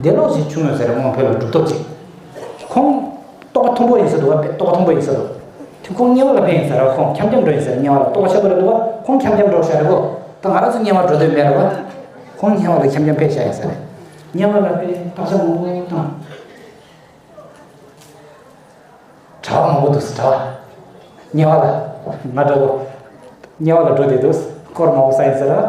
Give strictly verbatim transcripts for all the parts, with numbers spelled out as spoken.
དེ་ལོག་ཞིག་བྱུང་ཡོད་ཟེར་རེད། དབང་བོད་ལ་གྲུབ་ཐོབ་ཅིག་ཁོང་རྟོགས་པ་མཐོན་པོ་ཡིན་ས་འདུག་བ། རྟོགས་པ་མཐོན་པོ་ཡིན་ས་འདུག་དེ་ཁོང་དམྱལ་བ་ལ་ཕེབས་ཡིན་ཟེར་ར། ཁོང་འཁྱམ་འཁྱམ་འགྲོ་ཡིན་ཟེར། དམྱལ་བ་ལ་རྟོགས་པ་ཆེན་པོ་རེད་འདུག་བ། ཁོང་འཁྱམ་འཁྱམ་འགྲོ་ཤག་རེད་གོ། ད་ང་རང་ཚོ་དམྱལ་བ་འགྲོ་འདོད་མེད་ར་བ། ཁོང་དམྱལ་བ་ལ་འཁྱམ་འཁྱམ་ཕེབས་ཤག་ཡིན་ཟེར་རེད། དམྱལ་བ་ལ་ཕེབས་བརྟག་དཔྱད་མང་པོ་བཏང་། གྲྭ་བ་མང་པོ་འདུག་ཟེར། གྲྭ་བ། དམྱལ་བ་ལ། ང་འདྲ་པོ། དམྱལ་བ་ལ་འགྲོ་བསྡད་འདུག་སྐོར་མང་པོ་ས་ཡིན་ཟེར་ར།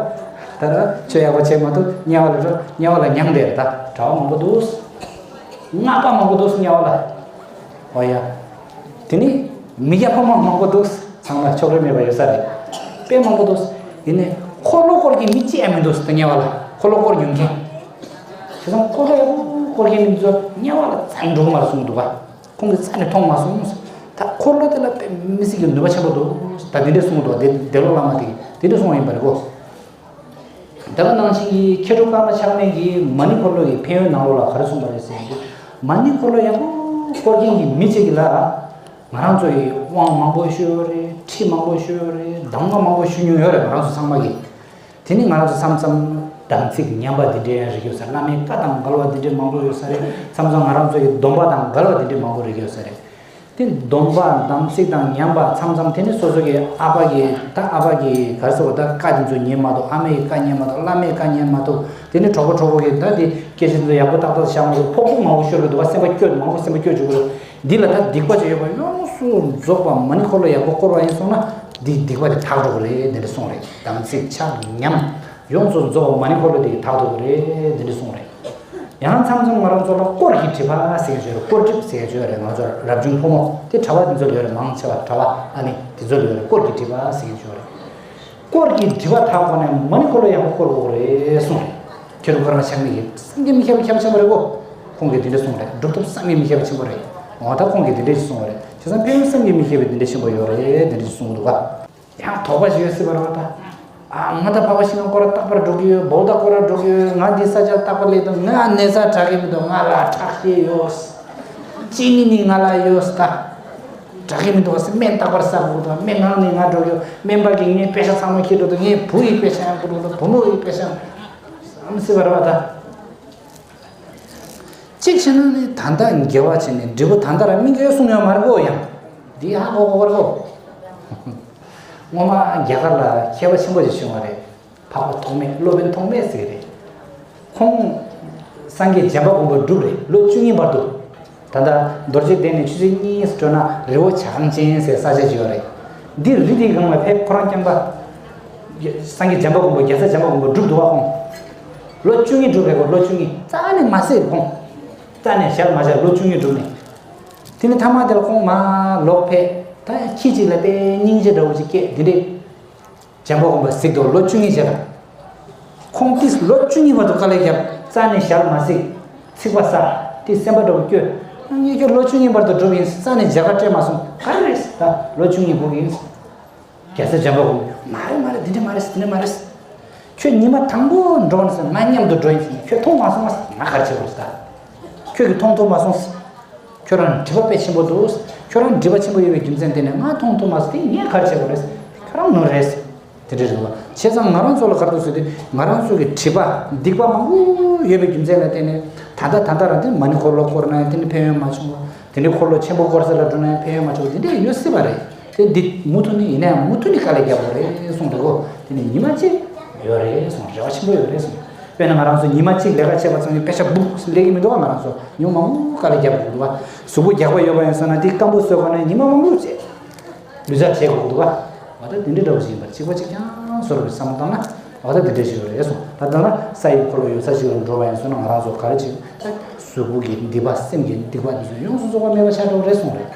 ད་ལྟ་ཆོས་ཡག་པོ་བྱེད་མ་ཐུབ། དམྱལ་བ་ལ་འགྲོ། དམྱལ་བ་ལ་མྱང་བསྡད་རེད། ད་གྲྭ་བ་མང་པོ་འདུག་སྔགས་པ་མང་པོ་འདུག་དམྱལ་བ་ལ། ཨོ་ཡ། དེ་ནི་མི་སྐྱ་ཕོ་མོ་མང་པོ་འདུག་ཚང་མ་ཕྱོགས་རིས་མེད་པ་ཡོད་ས་རེད། དཔེ་མང་པོ་འདུག་ཡིན་ནའི་འཁོར་ལོ་བསྐོར་གྱི་མི་གཅིག་ཡང་མི་འདུག་ཟེར། ད་དམྱལ་བ་ལ་འཁོར་ལོ་བསྐོར་མྱོང་མཁན། བྱས་ཙང་འཁོར་ལོ་ཡག་པོ་བསྐོར་མཁན་མི་ཚོ་དམྱལ་བ་ལ་རྩ་ནས་འགྲོ་གི་མ་རེད་གསུངས་འདུག་ག་ཁོང་གིས་རྩ་ནས་མཐོང་མ་སོང་། ད་འཁོར་ལོ་དེ་ལ་དཔེ་མི་སྲིད་ཀྱི་ནུས་པ་ཆེན་པོ་འདུག་ད་དེ་འདྲས་གསུངས་འདུག་དེ་དེ་ལོ་བླ་མ་དེ་གིས་དེ་འདྲས་གསུངས་པ་ཡིན་པ་རེད་གོ། ད་ག་ནང་བཞིན་གྱི་མཁས་གྲུབ་ཀརྨ་ཆགས་མེད་ཀྱིས་མ་ཎི་འཁོར་ལོ་ཡི་ཕན་ཡོན་ནང་ལོགས་ལ་ག་རེ་གསུངས་པ་རེད་ཟེར་ན། མ་ཎི་འཁོར་ལོ་ཡག་པོ་བསྐོར་མཁན་གྱི་མི་གཅིག་གིས་ལ། ང་རང་ཚོ་ཡི་དབང་མང་པོ་ཞུས་ཡོད་རེད། ཁྲིད་མང་པོ་ཞུས་ཡོད་རེད། གདམས་ངག་མང་པོ་ཞུ་མྱོང་ཡོད་རེད། ང་རང་ཚོ་ཚང་མ་གིས། དེ་ནི་ང་རང་ཚོ་མཚམས་མཚམས་དམ་ཚིག་ཉམས་པ་འདི་འདྲའི་རིགས་ཡོད་ས་རེད། བླ་མའི་བཀའ་དང་འགལ་བ་འདི་འདྲའི་མང་པོ་ཡོད་ས་རེད། མཚམས་མཚམས་ང་རང་ཚོ་ཡི་སྡོམ་པ་དང་འགལ་བ་འདི་འདྲའི་མང་པོ་རིགས་ཡོད་ས་རེད། དེ་སྡོམ་པ་དམ་ཚིག་དང་ཉམས་པ་མཚམས་མཚམས་དེ་ནི་སོ་སོ་གི་ཨ་ཕ་གི་ད་ཨ་ཕ་གི་ག་རེ་ཟེར་བ། ད་བཀའ་དེ་ཚོ་ཉན་མ་ཐུབ། ཨ་མའི་བཀའ་ཉན་མ་ཐུབ། བླ་མའི་བཀའ་ཉན་མ་ཐུབ། དེ་ནི་གྲོགས་པོ་གྲོགས་པོ་གི་ད་དེ་སྐད་ཆ་དེ་ཚོ་ཡག་པོ་ཏག་ཏག་བཞག་མ་ཐུབ། ཕོག་ཐུག་མང་པོ་ཤོར་གི་འདུག་བ། སེམས་པ་སྐྱོ། མང་པོ་སེམས་པ་སྐྱོ་བཅུག་གི་འདུག་འདི་ལ་ད་སྡིག་པ་ཅིག་ཡོད་པ་ཡོངས་སུ་རྫོགས་པ་མ་ཎི་འཁོར་ལོ་ཡག་པོ་བསྐོར་བ་ཡིན་སོང་ན། འདི་སྡིག་པ་དེ་དག་འགྲོ་གི་རེད། འདི་འདྲ་གསུངས་རེད། དམ་ཚིག་ཆག་ཉམས་ཡོངས་སུ་རྫོགས་པ་མ་ཎི་འཁོར་ལོ་དེ་གིས་དག་འགྲོ་གི་རེད། འདི་འདྲ་གསུངས་རེད། ཡང་མཚམས་མཚམས་ང་རང་ཚོ་ལ་དཀོར་གྱི་སྒྲིབ་པ་ཟེར་གྱི་ཡོད་རེད། དཀོར་སྒྲིབ་ཟེར་གྱི་ཡོད་རེད། ང་ཚོ་རབ་བྱུང་ཕོ་མོ་དེ་གྲྭ་བ་དེ་ཚོ་ལ་ཡོད་རེད། མང་ཆེ་བ་གྲྭ་བ་ཨ་ནི་དེ་ཚོ་ལ་ཡོད་རེད། དཀོར་གྱི་སྒྲིབ་པ་ཟེར་གྱི་ཡོད་རེད། དཀོར་གྱི་སྒྲིབ་པ་དག་དགོས་ན་མ་ཎི་འཁོར་ལོ་ཡག་པོ་བསྐོར་དགོས་རེད་གསུངས་རེད། མཁས་གྲུབ་ཀརྨ་ཆགས་མེད་ཀྱིས། བསམ་གྱིས་མི་ཁྱབ་པ་ཁྱབ་ཆེན་པོ་རེད་གོ། ཁོང་གིས་འདི་འདྲ་གསུངས་རེད། གྲུབ་ཐོབ་བསམ་གྱིས་མི་ཁྱབ་པ་ཆེན་པོ་རེད། འོ་ད་ཁོང་གིས་འདི་འདྲ་ཞིག་གསུངས་པ་རེད། བྱས་ཙང་ཕན་ཡོན་བསམ་གྱིས་མི་ཁྱབ་པའི་འདི་འདྲ་ཆེན་པོ་ཡོད་རེད། འདི་འདྲ་ཞིག་གསུངས་འདུག་ག་ཡང་དོགས་པ་ཞིག་ཡོད་སྲིད་པ་རེད་བ་ད། ཨ་ང་ད་འཕགས་པ་ཤིང་ནགས་སྐོར་ར་རྟག་པར་འགྲོ་གི་ཡོད། བོད་ད་སྐོར་ར་འགྲོ་གི་ཡོད། ང་འདི་ས་ཆ་རྟག་པར་སླེབས་འདུག་ང་ནེ་ཙ་དྲག་གི་མི་འདུག་ང་ལ་ཁྲག་ཤེད་ཡོད། གཅིན་སྙི་ནི་ང་ལ་ཡོད་ད། དྲག་གི་མི་འདུག་ཟེར། སྨན་རྟག་པར་ཟ་དགོས་འདུག་སྨན་ངང་ནས་ང་འགྲོ་གི་ཡོད། སྨན་པ་གིས་ངའི་པེ་ཤ་ཚང་མ་འཁྱེར་འགྲོ་འདུག་ངའི་བུ་ཡི་པེ་ཤ་ཡང་འཁྱེར་འགྲོ་འདུག་བུ་མོ་ཡི་པེ་ཤ་ཡང་། བསམ་སྲིད་པ་རེད་བ་ད། གཅིག་བྱས་ན་ནི་ད་ལྟ་དགེ་བ་བྱས་ནས་འབྲས་བུ་ད་ལྟ་རང་སྨིན་གྱི་ཡོད་གསུངས་ཡོད་མ་རེད་གོ། ཡང་འདི་ཧ་གོ་གོ་རེད་གོ། སྔོན་མ་རྒྱ་གར་ལ་མཁས་པ་ཆེན་པོ་ཞིག་བྱུང་བ་རེད། འཕགས་པ་ཐོགས་མེད། སློབ་དཔོན་ཐོགས་མེད་ཟེར་གྱི་རེད། ཁོང་སངས་རྒྱས་བྱམས་པ་མགོན་པོ་སྒྲུབ་རེད། ལོ་བཅུ་གཉིས་བར་དུ། ད་ལྟ་རྡོ་རྗེ་གདན་ནས་ཆུ་ཚོད་གཉིས་སུ་འགྲོ་ན་རི་བོ་བྱ་རྐང་ཅན་ཟེར་ས་ཆ་ཅིག་ཡོད་རེད། འདི་རི་དེའི་སྒང་ལ་ཕེབས། ཁོ་རང་རྐྱང་པ། སངས་རྒྱས་བྱམས་པ་མགོན་པོ། རྒྱལ་སྲས་བྱམས་པ་མགོན་པོ་སྒྲུབ་འདུག་བ་ཁོང་། ལོ་བཅུ་གཉིས་སྒྲུབ་རེད་གོ། ལོ་བཅུ་གཉིས་རྩ་ནས་མ་བསད་ཁོང་། རྩ་ནས་ཞལ་མ་བཞག་ལོ་བཅུ་གཉིས་སྒྲུབ་ནས། དེ་ནས་མཐའ་མ་དེར་ཁོང་མར་ལོག་ཕེབས། ད་ཁྱི་གཅིག་ལ་དཔེ་སྙིང་རྗེ་འདྲ་བོ་ཅིག་སྐྱེས། འདི་འདྲས། བྱམས་པ་མགོན་པོ་གཟིགས་འདུག་ལོ་བཅུ་གཉིས་རྗེས་ལ། ཁོང་ཏིས་ལོ་བཅུ་གཉིས་བར་དུ་དཀའ་ལས་བརྒྱབ། རྩ་ནས་ཞལ་མ་གཟིགས། ཚིག་པ་ཟ། ཏིས་སེམས་པ་འདྲ་བོ་སྐྱོ། ངས་ཁྱོད་ལོ་བཅུ་གཉིས་བར་དུ་སྒྲུབ་ཡིན། རྩ་ནས་མཇལ་ཁ་སྤྲད་མ་སོང་། ག་རེ་རེད་ད། ལོ་བཅུ་གཉིས་སྒུག་གི་ཡིན། རྒྱལ་སྲས་བྱམས་པ་མགོན་པོ། མ་རེད་མ་རེད། འདི་འདྲ་མ་རེད། འདི་འདྲ་མ་རེད། ཁྱོད་ཉི་མ་དང་པོ་འགྲོ་ནས་ང་མཉམ་དུ་འགྲོ་ཡིན། ཁྱོད་མཐོང་མ་སོང་། ང་ག་རེ་བྱེད་དགོས་རེད་ད། ཁྱོད་ཀྱིས་མཐོང་ཐུབ་མ་སོང་། ཁྱོད་རང་སྒྲིབ་པ་དཔེ་ཆེན་པོ་འདུག་ཁྱོད་རང་སྒྲིབ་པ་ཆེན་པོ་ཡོད་པའི་རྒྱུ་མཚན་དེ་ནས་ང་མཐོང་ཐུབ་མ་སོང་། དེ་ངས་ག་རེ་བྱེད་དགོས་རེད། ཁྱོད་རང་ནོར་རེད། དེ་འདྲ་རེད་བ། བྱས་ཙང་ང་རང་ཚོ་ལ་ག་རེ་འདུག་ཟེར་དུས། ང་རང་ཚོ་གི་སྒྲིབ་པ་སྡིག་པ་མང་པོ་ཡོད་པའི་རྒྱུ་མཚན་ལ་བརྟེན་ནས། ད་ལྟ་ད་ལྟ་རང་དེ་མ་ཎི་འཁོར་ལོ་བསྐོར་ན་ཡང་དེ་ནི་ཕན་ཡོན་མ་བྱུང་བ། དེ་འདྲའི་འཁོར་ལོ་ཆེན་པོ་བསྐོར་ས་ལ་འགྲོ་ན་ཡང་ཕན་ཡོན་མ་བྱུང་བ་དེ་འདྲ་ཡོད་སྲིད་པ་རེད། དེ་འདི་མུ་མཐུད་ནས་ཡིན་ན་ཡང་མུ་མཐུད་ནས་དཀའ་ལས་རྒྱག་དགོས་རེད་གསུངས་འདུག་གོ། དེ་ནི་ཉི་མ་གཅིག་ཡོད་རེད་གསུངས། རེ་བ་ཆེན་པོ་ཡོད་རེད་གསུངས། དཔེར་ན་ང་རང་ཚོ་ཉི་མ་གཅིག་ལས་ཀ་བྱས་པ་ཙམ་གྱིས་པེ་ཤ་སྦུག་སླེབས་ཀྱི་མི་འདུག་ག་ང་རང་ཚོ་ཉི་མ་མང་པོ་དཀའ་ལས་རྒྱག་དགོས་འདུག་ག་གཟུགས་པོ་རྒྱགས་པ་ཡོད་པ་ཡིན་སོང་ན་དེ་སྐམ་པོ་བཟོ་དགོས་ན་ཉི་མ་མང་པོ་བྱས། ལུས་རྩལ་བྱེད་དགོས་འདུག་ག་འོ་ད་དེ་འདྲའི་འདྲ་བོ་ཞིག་ཡིན་པར་གཅིག་པ་གཅིག་རྐྱང་བཟོ་རུ་བསམ་བློ་བཏང་ན། འོ་ད་དེ་འདྲ་ཞིག་ཡོད་རེད་གསུངས། ད་ལྟ་ན་ས་ཡི་འཁོར་ལོ་ཡོད་ས་ཞིག་ལ་འགྲོ་བ་ཡིན་སོང་ན། ང་རང་ཚོ་ག་རེ་བྱེད། གཟུགས་པོ་གི་སྡིག་པ། སེམས་ཀྱི་སྡིག་པ་འདི་ཚོ་ཡོངས་སུ་རྫོགས་པ་མེད་པ་ཆགས་འགྲོ་གི་རེད་གསུངས་རེད།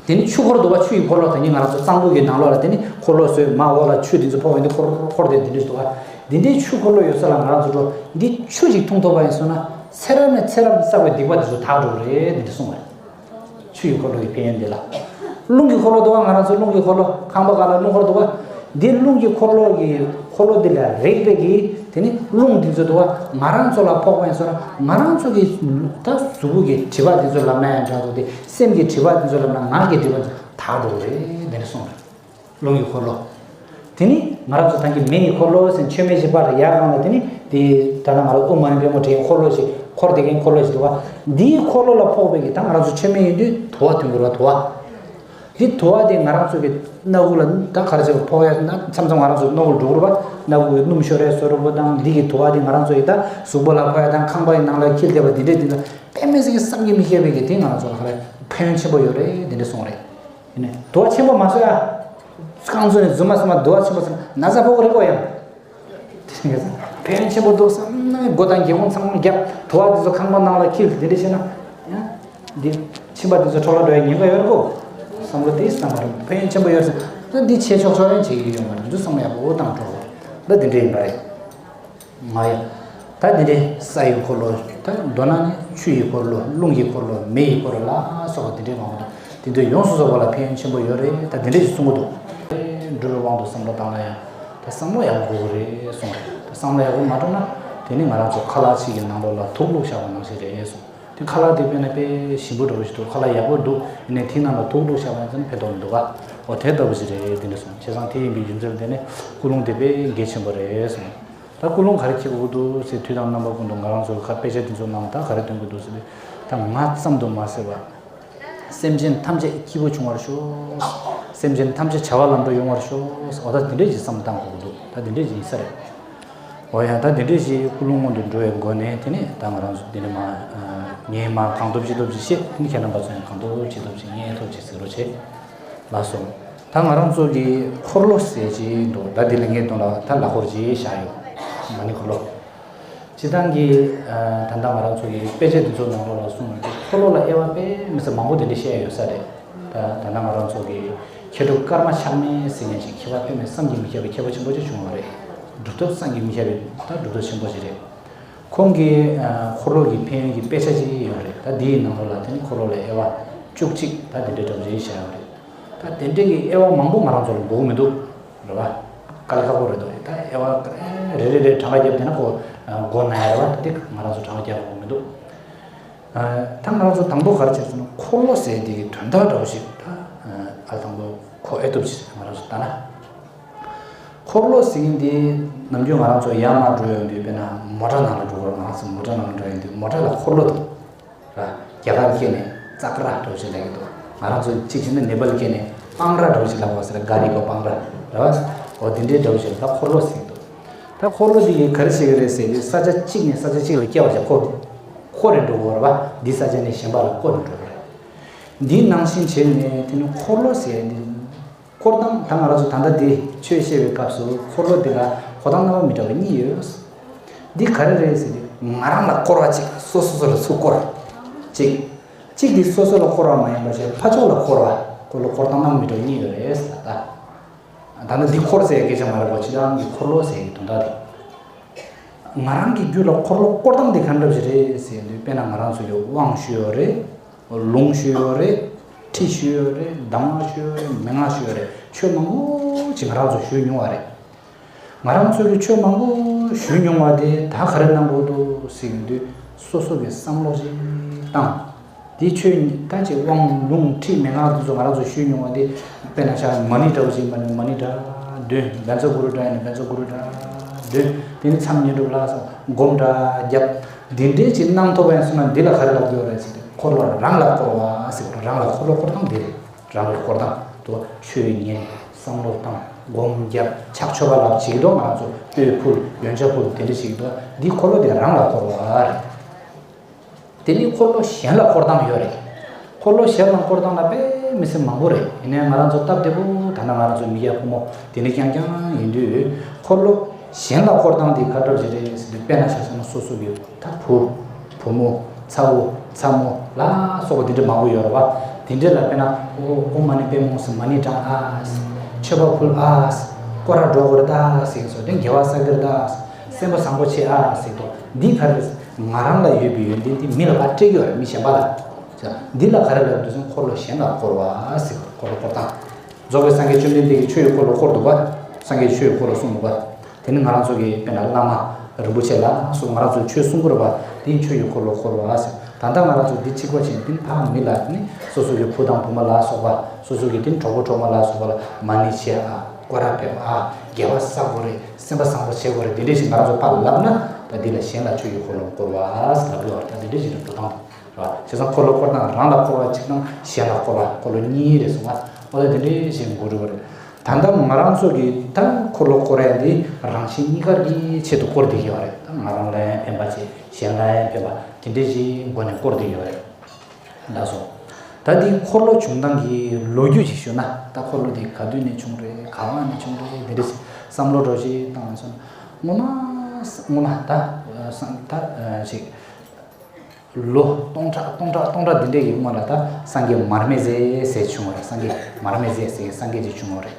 དེ་ནི་ཆུ་འཁོར་འདུག་བ། ཆུ་ཡི་འཁོར་ལོ། དེ་ནི་ང་རང་ཚོ་གཙང་པོ་གི་ནང་ལོགས་ལ་དེ་ནི་འཁོར་ལོ་བཟོས། མར་འོག་ལ་ཆུ་འདི་ཚོ་ཕོག་པ་ཡིན་དུས་འཁོར་འཁོར་དེ་འདི་འདྲ་འདུག་བ། འདི་འདྲའི་ཆུ་འཁོར་ལོ་ཡོད་ས་ལ་ང་རང་ཚོ་འགྲོ། འདི་ཆུ་ཞིག་འཐུང་ཐུབ་པ་ཡིན་སོང་ན་ཚེ་རབས་ནས་ཚེ་རབས་བསགས་པའི་སྡིག་པ་འདི་ཚོ་དག་འགྲོ་གི་རེད། འདི་འདྲ་གསུངས་པ་རེད། ཆུ་ཡི་འཁོར་ལོ་ཡི་ཕན་ཡོན་འདི་ལ། རླུང་གི་འཁོར་ལོ་འདུག་བ། ང་རང་ཚོ་རླུང་གི་འཁོར་ལོ། ཁང་པ་སྒང་ལ་རླུང་འཁོར་འདུག་བ། འདི་རླུང་གི་འཁོར་ལོ་གི་འཁོར་ལོ་འདི་ལ་རེག་པའི་གི་དེ་ནི་རླུང་འདི་ཚོ་འདུག་བ། ང་རང་ཚོ་ལ་ཕོག་པ་ཡིན་སོང་ན་ང་རང་ཚོ་གི་ད་གཟུགས་པོ་གི་སྒྲིབ་པ་འདི་ཚོ་ལབ་ན་ཡང་འདྲ་འདུག་སྟེ། སེམས་ཀྱི་སྒྲིབ་པ་འདི་ཚོ་ལབ་ན། ངག་གི་སྒྲིབ་པ་འདི་ཚོ་དག་འགྲོ་གི་རེད། འདི་འདྲ་གསུངས་རེད། རླུང་གི་འཁོར་ལོ། དེ་ནི་ང་རང་ཚོ་ད་གིན་མེ་ཡི་འཁོར་ལོ་ཟེར་མཆོད་མེ་ཞིག་སྤར་ཡར་བཏང་ལ། དེ་ནི་དེ་ད་ལྟ་ང་རང་ཨོཾ་མ་ཎི་པདྨེ་ཧཱུྃ་ཟེར་འཁོར་ལོ་ཞིག་འཁོར་བསྡད་མཁན་འཁོར་ལོ་ཞིག་འདུག་པ། འདིའི་འཁོར་ལོ་ལ་ཕོག་པའི་གི་ད་ང་རང་ཚོ་མཆོད་མེ་ཡིན་དུས་དུ་བ་ཐོན་དགོས་རེད་པ། དུ་བ། འདི་དུ་བ་དེ་ང་རང་ཚོ་གི་སྣ་ཁུག་ལ་ད་ག་རེ་བྱས་པ་ཕོག་ཡ་ན་མཚམས་མཚམས་ང་རང་ཚོ་སྣ་ཁུག་འགྲོ་གི་རེད་པ། སྣ་ཁུག་གི་སྣུམ་ཤོར་ཡ་བཟོ་འདྲ་པོ་དང་། འདི་གི་དུ་བ་དེ་ང་རང་ཚོ་ཡི་ད་གཟུགས་པོ་ལ་ཕོག་ཡ་དང་ཁང་པ་ཡི་ནང་ལ་འཁྱིལ་བསྡད་པ་འདི་འདྲས་འདི་ལ་དཔེ་མི་སྲིད་ཀྱི་བསམ་གྱིས་མི་ཁྱབ་པའི་གི་དེ་ང་རང་ཚོ་ལ་ག་རེ་ཕན་ཡོན་ཆེན་པོ་ཡོད་རེད། འདི་འདྲས་གསུངས་རེད། ཡིན་ནའི་དུ་བ་ཆེན་པོ་མ་བཟོ་ཡ། རྐང་བཙུགས་ནས་རྫུན་མ་བཟོས་ན་དུ་བ་ཆེན་པོ་བཟོས་ན་ན་ཚ་ཕོག་གི་རེད་པ། ཡང་དེ་ཕན་ཡོན་ཆེན་པོ་འདུག་བསམ་ན་སྒོ་དང་སྒེའུ་ཁུང་ཚང་མ་བརྒྱབ། དུ་བ་དེ་ཚོ་ཁང་པ་ནང་ལ་འཁྱིལ། དེ་འདྲས་བྱས་ན་ཡང་འདི་མཆིན་པ་དེ་ཚོ་འཕྲོ་བརླག་འགྲོ་ཡ་ཉེན་ཁ་ཡོད་རེད་པ། བསམ་བློ་དེ་བཏང་བ་རེད། ཕན་ཡོན་ཆེན་པོ་ཡོད་ཟེར་ན་འདི་བྱེད་ཆོག་ཆོག་ཡང་བྱེད་ཀྱི་ཡོད་མ་རེད། འདི་བསམ་བློ་ཡག་པོ་བཏང་འགྲོ་དགོས། འདི་འདི་འདྲས་ཡིན་པ་རེད། ང་ཡ། ད་འདི་འདྲའི་ས་ཡི་འཁོར་ལོ། ད་མདོར་ན་ནི་ཆུ་ཡི་འཁོར་ལོ། རླུང་གི་འཁོར་ལོ། མེ་ཡི་འཁོར་ལོ་ལ་སོགས་པ་འདི་འདྲའི་མང་པོ་འདུག་དེ་ཚོ་ཡོངས་སུ་རྫོགས་པ་ལ་ཕན་ཡོན་ཆེན་པོ་ཡོད་རེད། ད་འདི་འདྲས་ཞིག་གསུང་གི་འདུག་སྒྲུབ་པའི་དབང་དུ་བསམ་བློ་བཏང་ན་ཡང་ད་བསམ་བློ་ཡག་པོ་དགོས་ཀྱི་རེད་གསུངས་རེད། ད་བསམ་བློ་ཡག་པོ་མ་བཏང་ན་དེ་ནི་ང་རང་ཚོ་ཁ་ལག་ཅིག་གི་ནང་ལོགས་ལ་དུག་བླུགས་བཞག་པ་ནང་བཞིན་རེད་གསུངས། དེ་ཁ་ལག་དེ་དཔེར་ན་དཔེ་ཞིམ་པོ་འདྲ་པོ་ཞིག་འདུག་ཁ་ལག་ཡག་པོ་འདུག་ཡིན་ནའི་དེའི་ནང་ལ་དུག་བླུགས་བཞག་པ་ཡིན་ཙང་ཕན་ཐོགས་མི་འདུག་ག་འོ་དེ་ལྟ་བུ་ཞིག་རེད། དེ་འདྲ་གསུངས། བྱས་ཙང་དེ་ཡིན་པའི་རྒྱུ་མཚན་དེ་ནི་ཀུན་སློང་དེ་དཔེ་གལ་ཆེན་པོ་རེད་གསུངས། ད་ཀུན་སློང་ག་རེ་འཁྱེར་དགོས་འདུག་ཟེར་དུས་དང་རྣམ་པ་ཀུན་ཏུ་ང་རང་ཚོའི་ཁ་དཔེ་ཆ་འདི་ཚོ་ནང་ད་ག་རེ་འདོན་དགོས་འདུག་ཟེར་དུས། ད་ང་ཙམ་དུ་མ་ཟད་པར་སེམས་ཅན་ཐམས་ཅད་སྐྱིད་པོ་བྱུང་བར་ཤོག་སེམས་ཅན་ཐམས་ཅད་བྱ་བ་ལམ་འགྲོ་ཡོང་བར་ཤོག་འོ་ད་འདི་འདྲས་ཅིག་བསམ་བཏང་དགོས་ཀྱི་འདུག་ད་འདི་འདྲས་ཅིག་ཡིན་ས་རེད། འོ་ཡ། ད་འདི་འདྲས་ཅིག་ཀུན་སློང་སྔོན་དུ་འགྲོ་བའི་སྒོ་ནས་དེ་ནས་ད་ང་རང་ཚོ་འདི་ནས་མ་ངས་མ་གང་ཐུབ་ཅི་ཐུབ་ཅིག་བཤད། དེ་ནས་ཁྱེད་རྣམ་པ་ཚོ་ཡང་གང་ཐུབ་ཅི་ཐུབ་ཅིག་ངས་ཐུབ་ཅིག་ཟེར་རོགས་བྱེད། ལགས་སོ། ད་ང་རང་ཚོ་གི་འཁོར་ལོ་ཟེར་གྱི་འདུག་ད་འདི་ལ་ངས་དོན་ལ་ད་ལ་འཁོར་གྱི་བཞག་ཡོད། མ་ཎི་འཁོར་ལོ། སྤྱིར་བཏང་གི་ད་ལྟ་ང་རང་ཚོ་གི་དཔེ་ཆ་འདི་ཚོ་ནང་ལོགས་ལ་གསུངས་ཡོད་དེ། འཁོར་ལོ་ལ་དབྱེ་བ་དཔེ་མི་སྲིད་མང་པོ་དེ་འདྲ་བཤད་ཡོད་ས་རེད། ད་ད་ལྟ་ང་རང་ཚོ་གི་མཁས་གྲུབ་ཀརྨ་ཆགས་མེད་ཟེར་མཁན་ཅིག་མཁས་པ་དཔེ་མི་བསམ་གྱིས་མི་ཁྱབ་པའི་མཁས་པ་ཆེན་པོ་ཅིག་བྱུང་བ་རེད། གྲུབ་ཐོབ་བསམ་གྱིས་མི་ཁྱབ་པའི་ད་གྲུབ་ཐོབ་ཆེན་པོ་ཅིག་རེད། ཁོང་གིས་འཁོར་ལོ་གི་ཕན་ཡོན་གྱི་དཔེ་ཆ་ཅིག་ཡོད་རེད། ད་འདིའི་ནང་ལོགས་ལ་དེ་ནི་འཁོར་ལོ་ལ་དབྱེ་བ་བཅུ་གཅིག་ད་དེ་འདྲའི་འདྲ་པོ་ཅིག་བཞག་ཡོད་རེད། ད་དེ་འདྲའི་གི་དབྱེ་བ་མང་པོ་ང་རང་ཚོ་ལ་དགོས་ཀྱི་མི་འདུག་རེད་བ། དཀའ་ལས་ཁག་པོ་རེད་འདུག་ད་དབྱེ་བ་རེ་རེ་རེ་གྲངས་ཀ་བརྒྱབ་བསྡད་ན་ཁོ་མགོ་ན་ཡ་རེད་བ། དེ་ང་རང་ཚོ་གྲངས་ཀ་རྒྱག་དགོས་མི་འདུག་ད་ང་རང་ཚོ་དང་པོ་ག་རེ་བྱས་ཟེར་ན། འཁོར་ལོ་ཟེར་དེ་གི་དོན་དག་འདྲ་པོ་ཞིག་ད་ཨ་དང་པོ་གོ་ཨེ་ཐུབ་ཅིག་ང་རང་ཚོ་ལྟ་ན། འཁོར་ལོ་ཟེར་མཁན་དེ་ནམ་རྒྱུན་ང་རང་ཚོ་ཡར་མར་འགྲོ་ཡོང་དུས། དཔེར་ན་མོ་ཊ་ནང་ལ་འགྲོ་དགོས། ང་རང་ཚོ་མོ་ཊ་ནང་ལ་འགྲོ་ཡོང་དུས་མོ་ཊ་ལ་འཁོར་ལོ་འདུག་ར། རྒྱ་གར་སྐད་ནས་ཙཀ་ར་འདྲ་པོ་ཞིག་ལབ་ཀྱི་འདུག་ང་རང་ཚོ་གཅིག་བྱས་ན་ནེ་པཱལ་སྐད་ནས་པང་ར་འདྲ་པོ་ཞིག་ལབ་པ་ཟེར། ག་རི་གོ་པང་ར་ར་བ། འོ་དེ་འདྲའི་འདྲ་པོ་ཞིག་ལ་འཁོར་ལོ་ཟེར་གྱི་འདུག་ད་འཁོར་ལོ་འདི་ཡིས་ག་རེ་བྱེད་ཀྱི་རེད་ཟེར་དུས། ས་ཆ་གཅིག་ནས་ས་ཆ་གཅིག་ལ་སྐྱེལ་བ་བྱས། བསྐོར་བསྐོར་རེ་འགྲོ་དགོས་རེད་བ། འདི་ས་ཆ་ནས་གཞན་པ་ལ་བསྐོར་རེ་འགྲོ་དགོས་རེད། འདིའི་ནང་བཞིན་བྱས་ནས་དེ་ནི་འཁོར་ལོ་ཟེར་འདི། བསྐོར་སྟངས་ད་ང་རང་ཚོ་ད་ལྟ་འདི་ཆོས་བཤད་པའི་སྐབས་སུ་འཁོར་ལོ་འདི་ལ་གོ་སྟངས་རྣམ་པ་མི་འདྲ་བ་གཉིས་ཡོད། འདི་ག་རེ་རེད་ཟེར་དུས། ང་རང་ལ་བསྐོར་བ་གཅིག་སོ་སོ་སོ་ལ་ཚུར་བསྐོར་གཅིག་གཅིག་འདི་སོ་སོ་ལ་བསྐོར་བ་མ་ཡིན་པ་བྱས་ཕར་ཕྱོགས་ལ་བསྐོར་བ། འཁོར་ལོ་བསྐོར་སྟངས་རྣམ་པ་མི་འདྲ་བ་གཉིས་ཡོད་རེད་ཟེར་ད། ད་ནི་འདི་འཁོར་ཟེར་སྐད་ཆ་མ་རེད་པ། སྤྱིར་བཏང་གི་འཁོར་ལོ་ཟེར་གྱི་དོན་དག་དེ། ང་རང་གི་རྒྱུད་ལ་འཁོར་ལོ་བསྐོར་སྟངས་དེ་ག་འདྲ་ཞིག་རེད་ཟེར་དུས། དཔེར་ན་ང་རང་ཚོ་གི་དབང་ཞུས་ཡོད་རེད། ལུང་ཞུས་ཡོད་རེད། ཁྲིད་ཞུས་ཡོད་རེད། གདམས་ངག་ཞུས་ཡོད་རེད། མན་ངག་ཞུས་ཡོད་རེད། ཆོས་མང་པོ་ཅིག་ང་རང་ཚོ་ཞུས་མྱོང་བ་རེད། ང་རང་ཚོ་གི་ཆོས་མང་པོ་ཞུས་མྱོང་བ་དེ་ད་ག་རེ་གནང་དགོས་འདུག་ཟེར་དུས། སོ་སོ་གི་བསམ་བློ་ཞིག་བཏང་། དེ་ཆོས་ད་ཅིག་དབང་ལུང་ཁྲིད་མན་ངག་དེ་ཚོ་ང་རང་ཚོ་ཞུས་མྱོང་བ་དེ། དཔེར་ན་ཆ་མ་ཎི་འདྲ་པོ་ཞིག་ཡིན་པ་ན་མ་ཎི་འདྲ་འདོན། བཛྲ་གུ་རུ་འདྲ་ཡིན་ན་བཛྲ་གུ་རུ་འདྲ་འདོན། དེ་ནས་མཚམས་བསྙེན་སྒྲུབ་ལ་སོགས་སྒོམ་འདྲ་རྒྱབ། འདི་འདྲའི་ཅིག་གནང་ཐུབ་པ་ཡིན་སོང་ན། འདི་ལ་ག་རེ་ལབ་དགོས་རེད་ཟེར་དུས། འཁོར་ལོ་རང་ལ་བསྐོར་བ་ཟེར། རང་ལ་འཁོར་ལོ་བསྐོར་སྟངས་འདི་རེད། རང་ལ་བསྐོར་སྟངས་དུ་ཆོས་ཉན། བསམ་བློ་བཏང་། སྒོམ་རྒྱབ། ཕྱག་མཆོད་པ་ལབ་བྱེད་ཀྱི་འདུག་ང་རང་ཚོ་སྤོས་ཕུལ། ཡོན་ཆབ་ཕུལ། དེ་འདྲ་བྱེད་ཀྱི་འདུག་འདི་འཁོར་ལོ་དེ་རང་ལ་བསྐོར་བ་རེད། དེ་ནི་འཁོར་ལོ་གཞན་ལ་བསྐོར་སྟངས་ཡོད་རེད། འཁོར་ལོ་གཞན་ལ་བསྐོར་སྟངས་ལ་དཔེ་མི་སྲིད་མང་པོ་རེད། ཡིན་ནའི་ང་རང་ཚོ་སྟབས་བདེ་པོ་ད་ལྟ་ང་རང་ཚོ་མི་སྐྱ་ཕོ་མོ་དེ་འདྲ་རྐྱང་རྐྱང་ཡིན་དུས། འཁོར་ལོ་གཞན་ལ་བསྐོར་སྟངས་དེ་ག་འདྲ་ཞིག་རེད་ཟེར་དུས། དཔེར་ན་ཆ་བཞག་ན་སོ་སོ་གི་ད་བུ་བུ་མོ། ཚ་བོ་ཚ་མོ་ལ་སོགས་པ་དེ་འདྲ་མང་པོ་ཡོད་རེད་བ། དེ་འདྲ་ལ་དཔེར་ན་ཨོཾ་ཨོཾ་མ་ཎི་པདྨེ་ཧཱུྃ་ཟེར། མ་ཎི་བགྲང་ཨ་ཟེར། མཆོད་པ་ཕུལ་ཨ་ཟེར། སྐོར་ར་འགྲོ་དགོས་རེད་ད་ཟེར་གྱི་སོགས། དེ་དགེ་བ་བསགས་ཀྱི་རེད་ད་ཟེར། སེམས་པ་བཟང་པོ་བྱེད་ཨ་ཟེར་གྱི་འདུག་འདི་ག་རེ་རེད། ང་རང་ལ་ཡོད་པའི་ཡོན་ཏན་དེ་མི་ལ་ཕར་སྤྲད་ཀྱི་ཡོད་རེད། མི་གཞན་པ་ལ། འདི་ལ་ག་རེ་ལབ་འདུག་ཟེར་ན། འཁོར་ལོ་གཞན་ལ་བསྐོར་བ་ཟེར། འཁོར་ལོ་བསྐོར་སྟངས། རྫོགས་པའི་སངས་རྒྱས་བཅོམ་ལྡན་འདས་ཀྱིས་ཆོས་ཀྱི་འཁོར་ལོ་བསྐོར་འདུག་པ། སངས་རྒྱས་ཀྱིས་ཆོས་ཀྱི་འཁོར་ལོ་གསུངས་འདུག་པ། དེ་ནི་ང་རང་ཚོ་གི་དཔེར་ན་བླ་མ་རིན་པོ་ཆེ་ལ་སོགས་ང་རང་ཚོས་ཆོས་གསུང་གི་རེད་པ། དེ་ནི་ཆོས་ཀྱི་འཁོར་ལོ་བསྐོར་བ་ཟེར། ད་ལྟ་ང་རང་ཚོ་འདི་གཅིག་པ་བྱས་ནས། དེ་ནི་ཕ་མ་མི་ལ་ནི་སོ་སོ་གི་བུ་དང་བུ་མོ་ལ་སོགས་པ། སོ་སོ་གི་དེ་ནི་གྲོགས་པོ་གྲོགས་མོ་ལ་སོགས་པ་ལ་མ་ཎི་བྱེད་ཨ། སྐོར་ར་ཕེབས་ཨ། དགེ་བ་བསགས་དགོས་རེད། སེམས་པ་བཟང་པོ་བྱེད་དགོས་རེད། འདི་འདྲས་ཞིག་ང་རང་ཚོ་ཕར་ལབ་ན། ད་འདི་ལ་གཞན་ལ་ཆོས་ཀྱི་འཁོར་ལོ་བསྐོར་བ་ཟེར་ལབ་ཡོད་རེད། ད་འདི་འདྲས་ཞིག་རེད། འགྲོ་སྟངས་དེ་རེད་བ། བྱས་ཙང་འཁོར་ལོ་བསྐོར་སྟངས་རང་ལ་བསྐོར་བ་གཅིག་དང་གཞན་ལ་བསྐོར་བ། འཁོར་ལོ་གཉིས་རེད་གསུངས་པ། འོ་ད་འདི་འདྲས་ཞིག་འགོ་འགྲོ་བ་རེད། ད་ལྟ་ང་རང་ཚོ་གིས་ད་འཁོར་ལོ་བསྐོར་ཡ་འདི་རང་གཞན་གཉིས་ཀར་གྱི་ཆེད་དུ་བསྐོར་བསྡད་ཀྱི་ཡོད་རེད། ད་ང་རང་ལ་ཡང་ཕན་པ་བྱེད། གཞན་ལ་ཡང་ཕན་པ། དེ་འདྲས་ཞིག་སྒོ་ནས་བསྐོར་བསྡད་ཀྱི་ཡོད་རེད། ལགས་སོ། ད་འདི་འཁོར་ལོ་བྱུང་སྟངས་ཀྱི་ལོ་རྒྱུས་ཅིག་ཞུ་ན། ད་འཁོར་ལོ་འདི་ག་དུས་ནས་བྱུང་རེད། ག་བ་ནས་བྱུང་རེད། འདི་འདྲ་ཞིག་བསམ་བློ་འདྲ་ཞིག་བཏང་སོང་། སྔོན་མ་སྔོན་མ་ད་སང་ད་ཞིག་ལོ་སྟོང་ཕྲག་སྟོང་ཕྲག་སྟོང་ཕྲག་འདི་འདྲ་ཡི་སྔོན་ལ་ད་སངས་རྒྱས་མར་མེ་མཛད་ཟེར་བྱུང་བ་རེད། སངས་རྒྱས་མར་མེ་མཛད་ཟེར་སངས་རྒྱས་ཅིག་བྱུང་བ་རེད།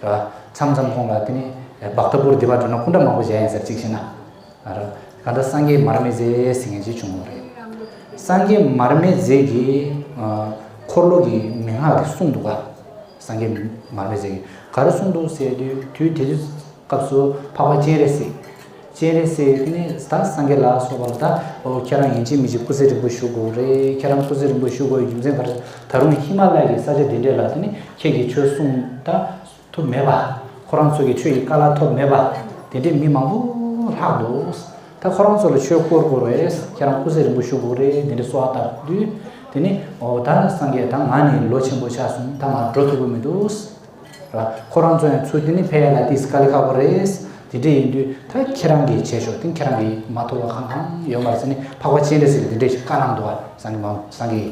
ར། མཚམས་མཚམས་ཁོང་ལ་དེ་ནི་བྷག་ཏ་པུར་འདི་པར་འགྲོ་ན་སྐུ་འདྲ་མང་པོ་མཇལ་ཡིན་ཟེར། གཅིག་བྱས་ན། ར། ག་ད་སངས་རྒྱས་མར་མེ་མཛད་ཟེར་མཁན་ཅིག་བྱུང་བ་རེད། སངས་རྒྱས་མར་མེ་མཛད་ཀྱིས་ཨ་འཁོར་ལོ་གི་མན་ངག་དེ་གསུངས་འདུག་ག་སངས་རྒྱས་མར་མེ་མཛད་ཀྱིས་ག་རེ་གསུངས་འདུག་ཟེར་དུས། དུས་དེ་དུས་སྐབས་སུ་འཕགས་པ་སྤྱན་རས་གཟིགས། སྤྱན་རས་གཟིགས་དེ་ནི་ད་སངས་རྒྱས་ལ་སོགས་པ་ལ་ད། འོ་ཁྱེད་རང་ཡིན་གཅིག་མིན་གཅིག་སྐུ་ཚེ་རིང་པོ་བཞུགས་དགོས་རེད། ཁྱེད་རང་སྐུ་ཚེ་རིང་པོ་བཞུགས་དགོས་རྒྱུ་མཚན་ག་རེ། ད་རུང་ཧི་མ་ལ་ཡའི་ས་ཆ་དེ་འདྲས་ལ་དེ་ནི་ཁྱེད་ཀྱིས་ཆོས་གསུངས་ད་ཐུབ་མེད་པ། ཁོ་རང་ཚོ་གིས་ཆོས་ཀྱི་བཀའ་སློབ་ཐོབ་མེད་པ། དེ་འདྲས་མི་མང་པོ་ལྷག་འདུག་ད་ཁོ་རང་ཚོ་ལ་ཆོས་བསྐོར་དགོས་རེད། ཁྱེད་རང་སྐུ་ཚེ་རིང་པོ་བཞུགས་དགོས་རེད། དེ་འདྲས་གསོལ་བ་བཏབ་དུས། དེ་ནི་འོ་ད་སངས་རྒྱས་ད་ང་ནི་ལོ་ཆེན་པོ་ཆགས་སོང་། ད་ང་འགྲོ་ཐུབ་ཀྱི་མི་འདུག་ར། ཁོ་རང་ཚོ་ཡང་ཚུར་དེ་ནི་ཕེབས་ཡ་ལ་ཏིས་དཀའ་ལས་ཁག་པོ་རེད། དེ་འདྲས་ཡིན་དུས་ད་ཁྱེད་རང་གིས་བྱས་ཤོག་དེ་ཁྱེད་རང་གིས་མ་ཐུབ་པ་གང་གང་ཡོད་མ་རེད་ཟེར་ནས་འཕགས་པ་སྤྱན་རས་གཟིགས་ལ་དེ་འདྲས་ཞིག་བཀའ་གནང་འདུག་བ། སངས་རྒྱས་མ་སངས་རྒྱས་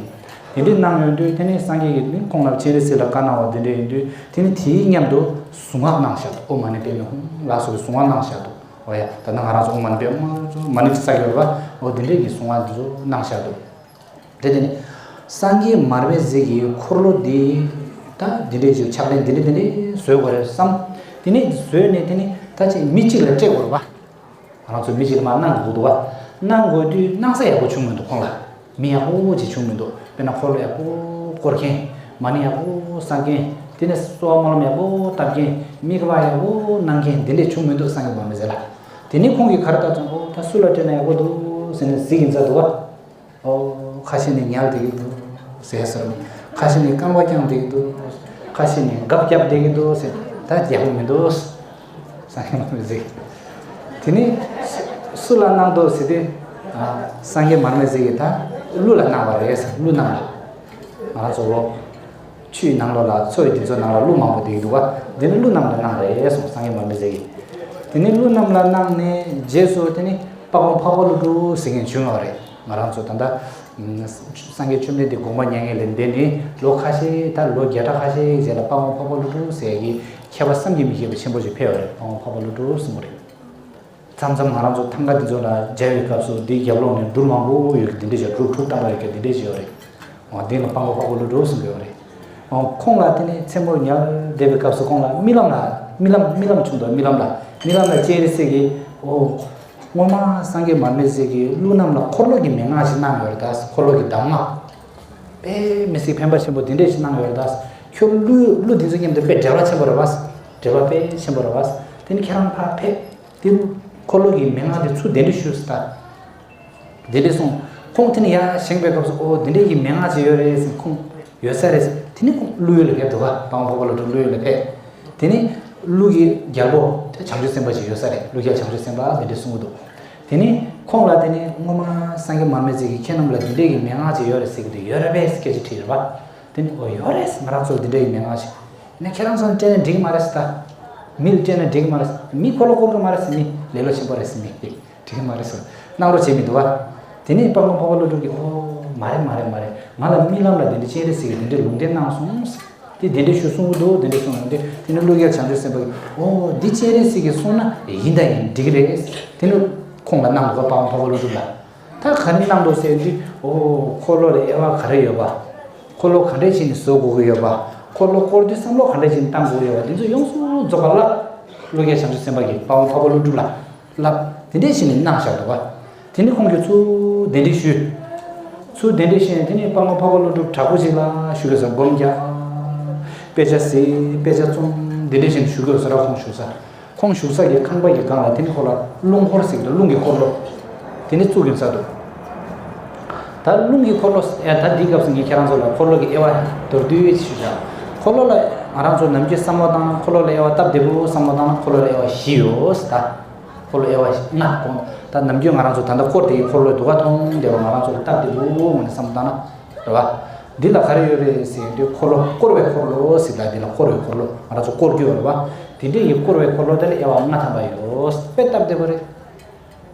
ཀྱིས་དེ་འདྲས་གནང་ཡོང་དུས། དེ་ནས་སངས་རྒྱས་ཀྱིས་ནི་ཁོང་ལ་སྤྱན་རས་གཟིགས་ལ་བཀའ་གནང་བ་དེ་འདྲས་ཡིན་དུས། དེ་ནི་དེའི་མཉམ་དུ་གཟུངས་སྔགས་གནང་བཞག་འདུག་ཨོཾ་མ་ཎི་པདྨེ་ཧཱུྃ་ལ་སོགས་པའི་གཟུངས་སྔགས་གནང་བཞག་འདུག་འོ་ཡ། ད་ནི་ང་རང་ཚོ་ཨོཾ་མ་ཎི་པདྨེ་ཧཱུྃ་མ་ཎི་ཅིག་བསགས་ཡོད་པ། འོ་དེ་འདྲས་ཀྱི་གཟུངས་སྔགས་འདི་ཚོ་གནང་བཞག་འདུག་དེ་དེ་ནི་སངས་རྒྱས་མར་མེ་མཛད་ཀྱི་འཁོར་ལོ་འདི་ད་འདི་འདྲས་ཀྱི་ཕྱག་ལེན་འདི་འདྲས་འདི་འདྲས་བཟོས་དགོས་རེད་བསམ། དེ་ནས་བཟོས་ནས་དེ་ནི་ད་ཅིག་མི་གཅིག་ལ་སྤྲད་དགོས་རེད་པ། ང་རང་ཚོ་མི་གཅིག་ལ་མར་གནང་དགོས་འདུག་བ། གནང་དགོས་དུས་གནང་ས་ཡག་པོ་བྱུང་མི་འདུག་ཁོང་ལ། མི་ཡག་པོ་ཅིག་བྱུང་མི་འདུག་དཔེར་ན་འཁོར་ལོ་ཡག་པོ་བསྐོར་མཁན། མ་ཎི་ཡག་པོ་བསགས་མཁན། དེ་ནས་གསོལ་བ་སྨོན་ལམ་ཡག་པོ་བཏབ་མཁན། མི་དགེ་བ་ཡག་པོ་གནང་མཁན་འདི་འདྲས་བྱུང་མི་འདུག་སངས་རྒྱས་མར་མེ་མཛད་ལ། དེ་ནས་ཁོང་གིས་ག་རེ་ལྟ་བྱུང་། འོ་ད་སུ་ལ་སྤྲད་ན་ཡག་པོ་འདུག་ཟེར་ནས་གཟིགས་ཡིན་ས་འདུག་བ། ཨོ། ཁ་ཤས་ནས་ཉལ་བསྡད་ཀྱི་འདུག་ཟེར་ཟེར། ཁ་ཤས་ནས་རྐང་པ་བརྐྱངས་བསྡད་ཀྱི་འདུག་ཁ་ཤས་ནས་སྒབ་བརྒྱབ་བསྡད་ཀྱི་འདུག་ཟེར། ད་རྒྱག་གི་མི་འདུག་སངས་རྒྱས་མར་མེ་མཛད་ཀྱིས། དེ་ནས་སུ་ལ་གནང་འདུག་ཟེར་དུས། ཨ། སངས་རྒྱས་མར་མེ་མཛད་ཀྱིས་ད་ཀླུ་ལ་གནང་བ་རེད་ཟེར། ཀླུ་རྣམས་ལ། ང་ཚོ་ཆུའི་ནང་ལོགས་ལ་མཚོ་ཡི་འདི་ཚོ་ནང་ལ་ཀླུ་མང་པོ་བསྡད་ཀྱི་འདུག་བ། འདི་ནི་ཀླུ་རྣམས་ལ་གནང་རེད་གསུངས། སངས་རྒྱས་མར་མེ་མཛད་ཀྱིས། དེ་ནས་ཀླུ་རྣམས་ལ་གནང་ནས་རྗེས་སུ་དེ་ནི་དཔལ་མགོན་འཕགས་པ་ཀླུ་སྒྲུབ་ཟེར་མཁན་བྱུང་ཡོད་རེད། ང་རང་ཚོ་ད་ལྟ་སངས་རྒྱས་བཅོམ་ལྡན་འདས་དགོངས་པ་མྱ་ངན་ལས་འདས་ནས་ལོ་ཁ་ཤས། ད་ལོ་བརྒྱ་ཕྲག་ཁ་ཤས་རྗེས་ལ་དཔལ་མགོན་འཕགས་པ་ཀླུ་སྒྲུབ་ཟེར་གྱི་མཁས་པ་བསམ་གྱིས་མི་ཁྱབ་པ་ཆེན་པོ་ཞིག་ཕེབས་ཡོད་རེད། དཔལ་མགོན་འཕགས་པ་ཀླུ་སྒྲུབ་གསུངས་པ་རེད། མཚམས་མཚམས་ང་རང་ཚོ་ཐང་ག་འདི་ཚོ་ལ་མཇལ་བའི་སྐབས་སུ་འདིའི་རྒྱབ་ལོགས་ནས་འབྲུ་མང་པོ་ཡོད་ཀྱི་འདི་འདྲས་ཞིག་འབྲུ་དྲུག་བཀྲམ་པ་ཡོད་ཀྱི་འདི་འདྲས་ཞིག་ཡོད་རེད། འོ་འདི་ལ་དཔལ་མགོན་འཕགས་པ་ཀླུ་སྒྲུབ་གསུང་གི་ཡོད་རེད། འོ་ཁོང་ལ་དེ་ནས་མཚན་མོར་ཉལ་བསྡད་པའི་སྐབས་སུ་ཁོང་ལ་རྨི་ལམ་ལ་རྨི་ལམ་རྨི་ལམ་བྱུང་འདུག་རྨི་ལམ་ལ་རྨི་ལམ་ལ་སྤྱན་རས་གཟིགས་ཀྱིས། འོ་སྔོན་མ་སངས་རྒྱས་མར་མེ་མཛད་ཀྱིས་ཀླུ་རྣམས་ལ་འཁོར་ལོ་གི་མན་ངག་ཅིག་གནང་ཡོད་རེད་ད། འཁོར་ལོ་གི་གདམས་ངག་དཔེ་མི་སྲིད་ཕན་པ་ཆེན་པོ་འདི་འདྲས་ཞིག་གནང་ཡོད་རེད་ད། ཁྱོད་ཀླུ་ཀླུ་འདི་ཚོ་མཉམ་དུ་དཔེ་འབྲེལ་བ་ཆེན་པོ་རེད་པ། འབྲེལ་བ་དཔེ་ཆེན་པོ་རེད་པ། དེ་ནི་ཁྱེད་རང་ཕར་ཕེབས། དེ་འཁོར་ལོ་གི་མན་ངག་དེ་ཚུར་གདན་འདྲེན་ཞུས་ཟེར་ད། དེ་འདྲས་གསུངས། ཁོང་དེ་ནས་ཡར་བཞེངས་པའི་སྐབས་སུ། ཨོ་དེ་འདྲས་ཀྱི་མན་ངག་ཅིག་ཡོད་རེད་ཟེར། ཁོང་ཡོད་ས་རེད་ཟེར། དེ་ནས་ཁོང་ཀླུ་ཡུལ་ལ་ཕེབས་འདུག་ག་དཔལ་མགོན་འཕགས་པ་ཀླུ་སྒྲུབ་ཀླུ་ཡུལ་ལ་ཕེབས། དེ་ནས་ཀླུ་གི་རྒྱལ་པོ་དེ་བྱང་ཆུབ་སེམས་དཔའ་ཞིག་ཡོད་ས་རེད། ཀླུ་རྒྱལ་བྱང་ཆུབ་སེམས་དཔའ་དེ་འདྲས་གསུང་གི་འདུག་དེ་ནས་ཁོང་ལ་དེ་ནས་སྔོན་མ་སངས་རྒྱས་མར་མེ་མཛད་ཀྱིས་ཁྱེད་རྣམས་ལ་འདི་འདྲས་ཀྱི་མན་ངག་ཅིག་ཡོད་རེད་ཟེར་གྱི་འདུག་ཡོད་རེད་པས་ཟེར་སྐད་ཆ་དྲིས་རེད་པ། དེ་ནས་ཨོ་ཡོད་རེད། ང་རང་ཚོར་འདི་འདྲས་ཀྱི་མན་ངག་ཅིག་ནས་ཁྱེད་རང་ཚོ་ལ་སྤྲད་ན་འགྲིག་གི་མ་རེད་ཟེར་ད། མི་ལ་སྤྲད་ན་འགྲིག་གི་མ་རེད་ཟེར། མི་འཁོར་ལོ་བསྐོར་གི་མ་རེད་ཟེར། མི་ལེ་ལོ་ཆེན་པོ་རེད་ཟེར། མི་དེ་འགྲིག་གི་མ་རེད་ཟེར། གནང་རོགས་བྱས་མི་འདུག་བ། དེ་ནས་དཔལ་མགོན་འཕགས་པ་ཀླུ་སྒྲུབ་ཀྱིས། ཨོ་མ་རེད་མ་རེད་མ་རེད། ང་ལ་རྨི་ལམ་ལ་འདི་འདྲ་སྤྱན་རས་གཟིགས་ཀྱིས་འདི་འདྲའི་ལུང་བསྟན་གནང་སོང་ཟེར། དེ་འདི་འདྲའི་ཞུ་གསུང་གི་འདུག་འདི་འདྲའི་གསུང་ཡོང་དུས་དེ་ནས་ཀླུ་རྒྱལ་བྱང་ཆུབ་སེམས་དཔའ་གིས། ཨོ་འདི་སྤྱན་རས་གཟིགས་ཀྱིས་གསུངས་ན་ཡིན་དང་ཡིན། འགྲིག་གི་རེད་ཟེར། དེ་ནས་ཁོང་ལ་གནང་འདུག་བ། དཔལ་མགོན་འཕགས་པ་ཀླུ་སྒྲུབ་ལ། ད་ག་རེ་གནང་འདུག་ཟེར་དུས། ཨོ་འཁོར་ལོ་ལ་དབྱེ་བ་ག་རེ་ཡོད་པ། འཁོར་ལོ་ག་འདྲས་བྱས་ནས་བཟོ་དགོས་ཀྱི་ཡོད་པ། འཁོར་ལོ་བསྐོར་དུས་བསམ་བློ་ག་འདྲས་བྱས་ནས་བཏང་དགོས་ཀྱི་ཡོད་པ། འདི་ཚོ་ཡོངས་སུ་རྫོགས་པ་ལ། ཀླུ་རྒྱལ་བྱང་ཆུབ་སེམས་དཔའ་གིས་དཔལ་མགོན་འཕགས་པ་ཀླུ་སྒྲུབ་ལ་ལབ། དེ་འདྲས་བྱས་ནས་གནང་བཞག་འདུག་བ། དེ་ནས་ཁོང་གིས་ཚུར་གདན་འདྲེན་ཞུས། ཚུར་གདན་འདྲེན་ཞུས་ནས་དེ་ནས་དཔལ་མགོན་འཕགས་པ་ཀླུ་སྒྲུབ་དྲག་པོ་ཞིག་ལ་བཞུགས་དགོས་ཟེར། སྒོམ་རྒྱག་དཔེ་ཆ་གཟིགས། དཔེ་ཆ་རྩོམ། འདི་འདྲས་བྱས་ནས་བཞུགས་དགོས་ཟེར། ཁོང་བཞུགས་ས་གི་ཁང་པ་གི་སྒང་ལ་དེ་ནས་ཁོ་ལ་རླུང་འཁོར་ཟེར་གྱི་འདུག་རླུང་གི་འཁོར་ལོ། དེ་ནས་བཙུགས་ཡོད་ས་འདུག་ད་རླུང་གི་འཁོར་ལོ། ཨེ་ད་འདིའི་སྐབས་སུ་ངས་ཁྱེད་རང་ཚོ་ལ་འཁོར་ལོ་གི་དབྱེ་བ་མདོར་བསྡུས་ཅིག་ཞུ་བྱ། འཁོར་ལོ་ལ་ ང་རང་ཚོ་ནམ་རྒྱུན་བསམ་བློ་བཏང་ན་འཁོར་ལོ་ལ་དབྱེ་བ་སྟབས་བདེ་པོ་བསམ་བློ་བཏང་ན་འཁོར་ལོ་ལ་དབྱེ་བ་བཞི་ཡོད་ཟེར། ད་འཁོར་ལོ་དབྱེ་བ་ལྔ་དགོངས། ད་ནམ་རྒྱུན་ང་རང་ཚོ་ད་ལྟ་སྐོར་དེ་ཡི་འཁོར་ལོའི་སྡུག་ག་མཐོང་བསྡད་པ། ང་རང་ཚོ་ལ་སྟབས་བདེ་པོ་ངོས་ནས་བསམ་བློ་བཏང་ན་རེད་བ། འདི་ལ་ག་རེ་ཡོད་རེད་ཟེར་དུས་འཁོར་ལོ་བསྐོར་བའི་འཁོར་ལོ་ཟེར། ད་འདི་ལ་བསྐོར་བའི་འཁོར་ལོ་ང་རང་ཚོ་བསྐོར་རྒྱུ་ཡོད་རེད་བ། དེ་འདྲའི་ཡི་བསྐོར་བའི་འཁོར་ལོ་དེ་ལ་དབྱེ་བ་ལྔ་ཐམ་པ་ཡོད། དཔེ་སྟབས་བདེ་པོ་རེད།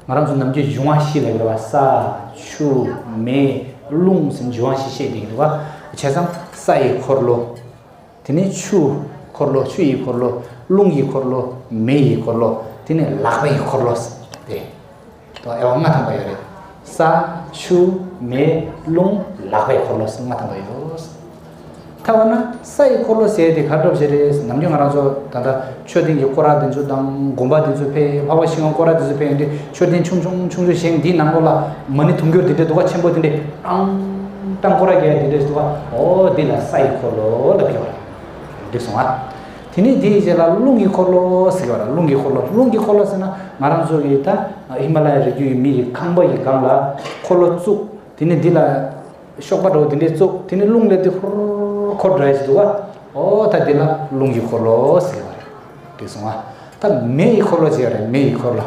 ང་རང་ཚོ་ནམ་རྒྱུན་འབྱུང་བ་བཞི་ལབ་ཡོད་རེད་བ། ས་ཆུ་མེ་རླུང་ཟེར་འབྱུང་བ་བཞི་བཤད་བསྡད་ཀྱི་འདུག་བ། བྱས་ཙང་ས་ཡི་འཁོར་ལོ། དེ་ནས་ཆུ་འཁོར་ལོ། ཆུ་ཡི་འཁོར་ལོ། རླུང་གི་འཁོར་ལོ། མེ་ཡི་འཁོར་ལོ། དེ་ནས་ལག་པའི་འཁོར་ལོ་ཟེར་ཏེ། དོ་དབྱེ་བ་ལྔ་ཐམ་པ་ཡོད་རེད། ས་ཆུ་མེ་རླུང་ལག་པའི་འཁོར་ལོ་ཟེར་ལྔ་ཐམ་པ་ཡོད། ད་འོ་ན་ས་ཡི་འཁོར་ལོ་ཟེར་དེ་ག་འདྲ་བྱས་རེད། ནམ་རྒྱུན་ང་རང་ཚོ་ད་ལྟ་མཆོད་རྟེན་གྱི་སྐོར་ར་དེ་ཚོ་དང་དགོན་པ་དེ་ཚོ་ཕེབས། འཕགས་པ་ཤིང་ཀང་སྐོར་ར་དེ་ཚོ་ཕེབས་ཡོང་དུས་མཆོད་རྟེན་ཆུང་ཆུང་ཆུང་ཆུང་བཞེངས། འདིའི་ནང་ལོགས་ལ་མ་ཎི་དུང་ཕྱུར་དེ་འདྲ་འདུག་ག་ཆེན་པོ་དེ་འདྲ་ཨང་ཏང་སྐོར་ར་རྒྱག་དེ་འདྲ་འདུག་ག་ཨོ་འདི་ལ་ས་ཡི་འཁོར་ལོ་ལབ་ཀྱི་ཡོད་རེད། འགྲིག་སོང་ཨ། དེ་ནས་དེའི་རྗེས་ལ་རླུང་གི་འཁོར་ལོ་ཟེར་གྱི་ཡོད་རེད། རླུང་གི་འཁོར་ལོ། རླུང་གི་འཁོར་ལོ་ཟེར་ན་ང་རང་ཚོ་གི་ད་ཧི་མ་ལ་ཡའི་རི་རྒྱུད་ཀྱི་མི་ཡི་ཁང་པ་ཡི་སྒང་ལ་འཁོར་ལོ་བཙུགས། དེ་ནས་འདི་ལ་གཤོག་པ་འདྲ་བོ་དེ་འདྲས་བཙུགས། དེ་ནས་རླུང་སླེབས་དུས་ཧུར་འཁོར་འདྲ་ཞིག་འདུག་ག་ཨོ་ད་འདི་ལ་རླུང་གི་འཁོར་ལོ་ཟེར་བ་རེད། འགྲིག་སོང་ཨ། ད་མེ་ཡི་འཁོར་ལོ་ཟེར་བ་རེད། མེ་ཡི་འཁོར་ལོ།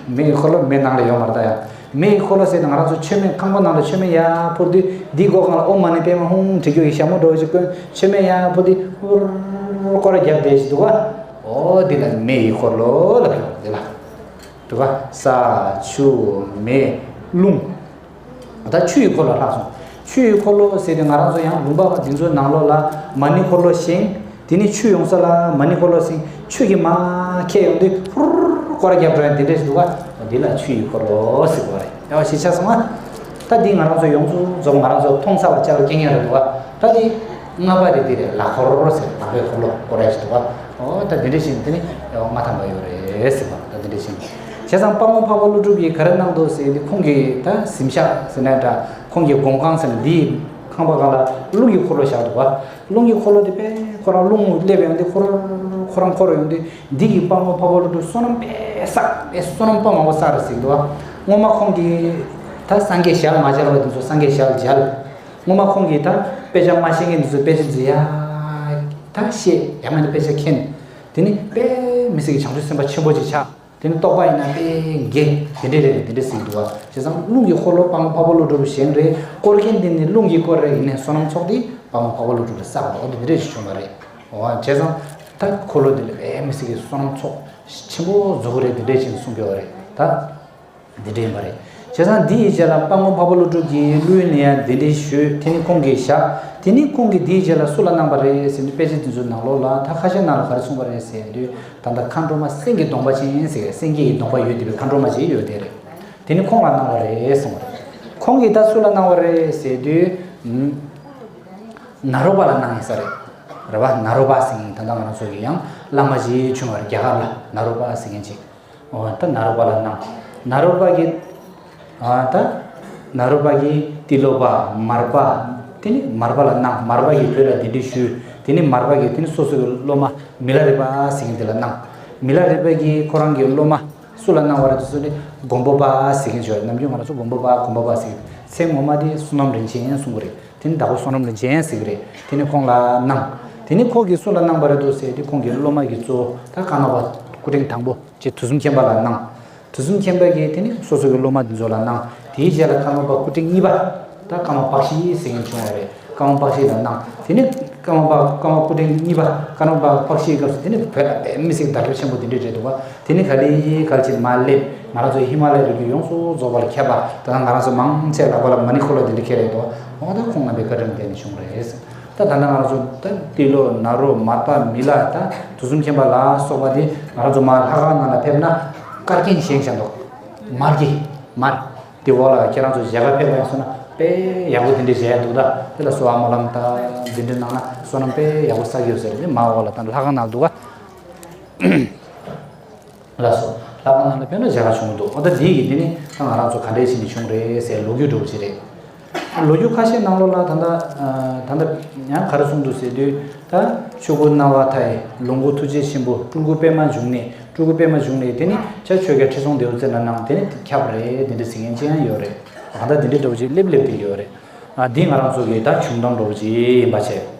མེ་ཡི་འཁོར་ལོ་མེ་ནང་ལ་ཡོད་མ་རེད་ད་ཡ། མེ་ཡི་འཁོར་ལོ་ཟེར་ན་ང་རང་ཚོ་མཆོད་མེ་ཁང་པ་ནང་ལ་མཆོད་མེ་ཡར་ཕུར་དུས་འདིའི་སྒོ་སྒང་ལ་ཨོཾ་མ་ཎི་པདྨེ་ཧཱུྃ་བྲིས་རྒྱུ་ཡི་ཞྭ་མོ་འདྲ་བོ་ཞིག་བསྐོན། མཆོད་མེ་ཡར་ཕུར་དུས་ཧུར་སྐོར་ར་རྒྱབ་བསྡད་ཞིག་འདུག་ག་ཨོ་འདི་ལ་མེ་ཡི་འཁོར་ལོ་ལབ་ཀྱི་ཡོད་རེད། འདི་ལ། འདུག་ག་ས་ཆུ་མེ་རླུང་། ད་ཆུ་ཡི་འཁོར་ལོ་ལྷག་སོང་། ཆུ་ཡི་འཁོར་ལོ་ཟེར་དུས་ང་རང་ཚོ་ཡང་ལུང་པ་འདི་ཚོའི་ནང་ལོགས་ལ་མ་ཎི་འཁོར་ལོ་བཞེངས། དེ་ནས་ཆུ་ཡོང་ས་ལ་མ་ཎི་འཁོར་ལོ་བཞེངས། ཆུ་གིས་མར་ཁྱེར་ཡོང་དུས་ཧུར་སྐོར་ར་རྒྱབ་འགྲོ་ཡ་འདི་འདྲ་ཞིག་འདུག་ག་འདི་ལ་ཆུ་ཡི་འཁོར་ལོ་ཟེར་གྱི་ཡོད་རེད། དབྱེ་བ་བཞི་ཆགས་སོང་ང་། ད་འདི་ང་རང་ཚོ་ཡོངས་སུ་རྫོགས་ང་རང་ཚོ་མཐོང་ཚར་བ་ཅག་ལ་སྐྱེ་ཉེན་རེད་འདུག་ག་ད་འདི་ལྔ་པ་དེ་འདི་རེད། ལག་འཁོར་ཟེར། ལག་པའི་འཁོར་ལོ་སྐོར་ར་ཞིག་འདུག་ག་ཨོ་ད་འདི་འདྲ་ཞིག་འདི་ནི་ལྔ་ཐམ་པ་ཡོད་རེད་ཟེར་བ། ད་འདི་འདྲ་ཞིག་བྱས་ཙང་དཔལ་མགོན་འཕགས་པ་ཀླུ་སྒྲུབ་ཀྱིས་ག་རེ་གནང་འདུག་ཟེར་དུས་ཁོང་གིས་ད་གཟིམ་ཤག་ཟེར་ན་འདྲ། ཁོང་གི་སྒོམ་ཁང་ཟེར་ན་འདིའི་ཁང་པ་སྒང་ལ་རླུང་གི་འཁོར་ལོ་བཞག་འདུག་ག་རླུང་གི་འཁོར་ལོ་དེ་དཔེ་ཁོ་རང་རླུང་སླེབས་ཡོང་དུས་ཁོ་རང་ཁོ་རང་འཁོར་ཡོང་དུས་འདི་གིས་དཔལ་མགོན་འཕགས་པ་ཀླུ་སྒྲུབ་བསོད་ནམས་དཔེ་བསགས། དཔེ་བསོད་ནམས་དཔེ་མང་པོ་བསགས་རེད་ཟེར་འདུག་ག་སྔོན་མ་ཁོང་གིས་ད་སངས་རྒྱས་ཞལ་མ་མཇལ་བ་དེ་ཚོ་སངས་རྒྱས་ཞལ་མཇལ། སྔོན་མ་ཁོང་གིས་ད་དཔེ་ཆ་མ་ཤེས་མཁན་དེ་ཚོ་དཔེ་ཆ་འཛིན་ཡ། ད་ཤེས་ཡ་མ་ནི་དཔེ་ཆ་མཁྱེན། དེ་ནི་དཔེ་མི་སྲིད་ཀྱི་བྱང་ཆུབ་སེམས་དཔའ་ཆེན་པོ་ཅིག་ཆགས། དེ་ནི་རྟོགས་པ་ཡིན་ན་དཔེ་རྒྱས། དེ་འདྲས་རེད། དེ་འདྲས་ཟེར་གྱི་འདུག་ག་བྱས་ཙང་རླུང་གི་འཁོར་ལོ་དཔལ་མགོན་འཕགས་པ་ཀླུ་སྒྲུབ་བཞེངས་རེད། སྐོར་མཁན་དེ་ནི་རླུང་གིས་བསྐོར་རེད། ཡིན་ནའི་བསོད་ནམས་ཚོགས་དེ་དཔལ་མགོན་འཕགས་པ་ཀླུ་སྒྲུབ་ལ་བསགས་པ། འོ་དེ་འདྲས་ཞིག་བྱུང་བ་རེད། འོ་བྱས་ཙང་ད་འཁོར་ལོ་དེ་ལ་དཔེ་མི་སྲིད་ཀྱི་བསོད་ནམས་ཚོགས་ཆེན་པོ་རྫོགས་ཀྱི་རེད། དེ་འདྲས་ཞིག་གསུང་གི་ཡོད་རེད་ད། འདི་འདྲ་ཡིན་པ་རེད། བྱས་ཙང་འདི་ཡི་རྗེས་ལ་དཔལ་མགོན་འཕགས་པ་ཀླུ་སྒྲུབ་ཀྱིས་ཀླུ་ཡུལ་ནས་ཡང་གདན་འདྲེན་ཞུས། དེ་ནི་ཁོང་གིས་བཞག་དེ་ནི་ཁོང་གིས་འདི་ཡི་རྗེས་ལ་སུ་ལ་གནང་བ་རེད་ཟེར་དུས་དཔེ་ཆ་འདི་ཚོའི་ནང་ལོགས་ལ་ད་ཁ་ཤས་ནང་ལ་ག་རེ་གསུངས་པ་རེད་ཟེར་དུས་ད་ལྟ་མཁའ་འགྲོ་མ་སེང་གེའི་གདོང་པ་ཅན་ཟེར། སེང་གེ་ཡི་གདོང་པ་ཡོད་བསྡད་པའི་མཁའ་འགྲོ་མ་ཅིག་ཡོད་བསྡད་རེད། དེ་ནི་ཁོང་ལ་གནང་བ་རེད་གསུངས་པ་རེད། ཁོང་གིས་ད་སུ་ལ་གནང་བ་རེད་ཟེར་དུས་ཨུམ། ནཱ་རོ་པ་ལ་གནང་ཡིན་ས་རེད། རེད་པ། ནཱ་རོ་པ་ཟེར་མཁན་ད་ལྟ་ང་རང་ཚོ་གི་ཡང་བླ་མ་ཅིག་བྱུང་བ་རེད། རྒྱ་གར་ལ་ནཱ་རོ་པ་ཟེར་མཁན་ཅིག་འོ་ད་ནཱ་རོ་པ་ལ་གནང་། ནཱ་རོ་པ་གིས་ཨ་ད་ནཱ་རོ་པ་གིས་ཏི་ལོ་པ་མར་པ། དེ་ནི་མར་པ་ལ་གནང་། མར་པ་གིས་བོད་ལ་གདན་འདྲེན་ཞུས། དེ་ནི་མར་པ་གིས་དེ་ནི་སོ་སོ་གི་སློབ་མ་མི་ལ་རས་པ་ཟེར་མཁན་དེ་ལ་གནང་། མི་ལ་རས་པ་གིས་ཁོ་རང་གི་སློབ་མ་སུ་ལ་གནང་བ་རེད་དེ་ཚོ་ནི་མགོན་པོ་པ་ཟེར་མཁན་ཅིག་ཡོད་རེད། ནམ་རྒྱུན་ང་རང་ཚོ་མགོན་པོ་པ་མགོན་པོ་པ་ཟེར་གི་ཚེ་སྔོན་མ་དེ་བསོད་ནམས་རིན་ཆེན་གསུང་གི་རེད། དེ་ནི་བདག་པོ་བསོད་ནམས་རིན་ཆེན་ཟེར་གི་རེད། དེ་ནི་ཁོང་ལ་གནང་། དེ་ནི་ཁོ་གིས་སུ་ལ་གནང་བ་རེད་འདུག་ཟེར་དུས་ཁོང་གི་སློབ་མ་གི་གཙོ་བོ་ད་ཀརྨ་པ་སྐུ་ཕྲེང་དང་པོ་ཅེས་དུས་གསུམ་མཁྱེན་པ་ལ་གནང་། དུས་གསུམ་མཁྱེན་པ་གིས་དེ་ནི་སོ་སོ་གི་སློབ་མ་འདི་ཚོ་ལ་གནང་། དེའི་རྗེས་ལ་ཀརྨ་པ་སྐུ་ཕྲེང་གཉིས་པ་ད་ཀརྨ་པཀྴི་ཟེར་མཁན་བྱུང་བ་རེད། ཀརྨ་པཀྴི་ལ་གནང་། དེ་ནི་ཀརྨ་པ་ཀརྨ་སྐུ་ཕྲེང་གཉིས་པ་ཀརྨ་པ་པཀྴིའི་སྐབས་སུ་དེ་ནི་བོད་ལ་དཔེ་མི་སྲིད་དར་ཁྱབ་ཆེན་པོ་དེ་འདྲ་རེད་འདུག་ག་དེ་ནི་ག་ལེ་ག་ལེ་བྱས་མར་སླེབས། ང་རང་ཚོའི་ཧི་མ་ལ་ཡའི་རི་རྒྱུད་ཡོངས་སུ་རྫོགས་པ་ལ་ཁྱབ་པ། ད་ལྟ་ང་རང་ཚོ་མང་ཆེ་ལག་པ་ལ་མ་ཎི་འཁོར་ལོ་དེ་འདྲ་འཁྱེར་ཡོད་དོ། འོ་ད་ཁོང་རྣམ་པའི་བཀའ་དྲིན་ལ་བརྟེན་ནས་བྱུང་རེད། ད་ད་ལྟ་ང་རང་ཚོ་ད་ཏི་ལོ་ནཱ་རོ་མར་པ་མི་ལ་ད་དུས་གསུམ་མཁྱེན་པ་ལ་སོགས་པ་དེ་ང་རང་ཚོ་མར་ལྷ་ཁང་ནང་ལ་ཕེབས་ན་དཀར་རྒྱན་བཞེངས་བཞག་འདུག་མར་གྱི་མར། དེ་འོག་ལ་ཁྱེད་རང་ཚོ་མཇལ་ཁ་ཕེབས་པ་ཡིན་སོང་ན་དཔེ་ཡག་པོ་དེ་འདྲ་མཇལ་ཡ་འདུག་ད་དེ་ལ་གསོལ་བ་སྨོན་ལམ་ད་འདི་འདྲ་གནང་ན་བསོད་ནམས་དཔེ་ཡག་པོ་བསགས་ཀྱི་ཡོད་ཟེར་ནས་མར་འོག་ལ་ད་ལྷ་ཁང་ནང་འདུག་ག་ལགས་སོ། ལྷ་ཁང་ནང་ལ་ཕེབས་ན་མཇལ་ཁ་བྱུང་གི་འདུག་འོ་ད་འདི་ཡི་འདི་ནི་ད་ང་རང་ཚོ་ག་འདྲས་བྱས་ནས་བྱུང་རེད་ཟེར་ལོ་རྒྱུས་འདྲ་བོ་ཅིག་རེད། ལོ་རྒྱུས་ཁ་ཤས་ནང་ལོགས་ལ་ད་ལྟ་ད་ལྟ་ཡང་ག་རེ་གསུངས་འདུག་ཟེར་དུས་ད་ཆོས་སྐུ་སྣང་བ་མཐའ་ཡས་ལོངས་སྐུ་ཐུགས་རྗེ་ཆེན་པོ་སྤྲུལ་སྐུ་པདྨ་འབྱུང་གནས། སྤྲུལ་སྐུ་པདྨ་འབྱུང་གནས་དེ་ནི་ཕྱག་ཆོས་རྒྱལ་ཁྲི་སྲོང་ལྡེའུ་བཙན་ལ་གནང་། དེ་ནི་ཁྱབ་རེད། དེ་འདྲ་ཟེར་མཁན་ཅིག་ཡང་ཡོད་རེད། ད་ལྟ་དེ་འདྲ་འདྲ་བོ་ཅིག་སླེབས་སླེབས་དེ་ཡོད་རེད། ཨ་འདི་ང་རང་ཚོ་གི་ད་བྱུང་སྟངས་འདྲ་བོ་ཅིག་ཡིན་པ་བྱས།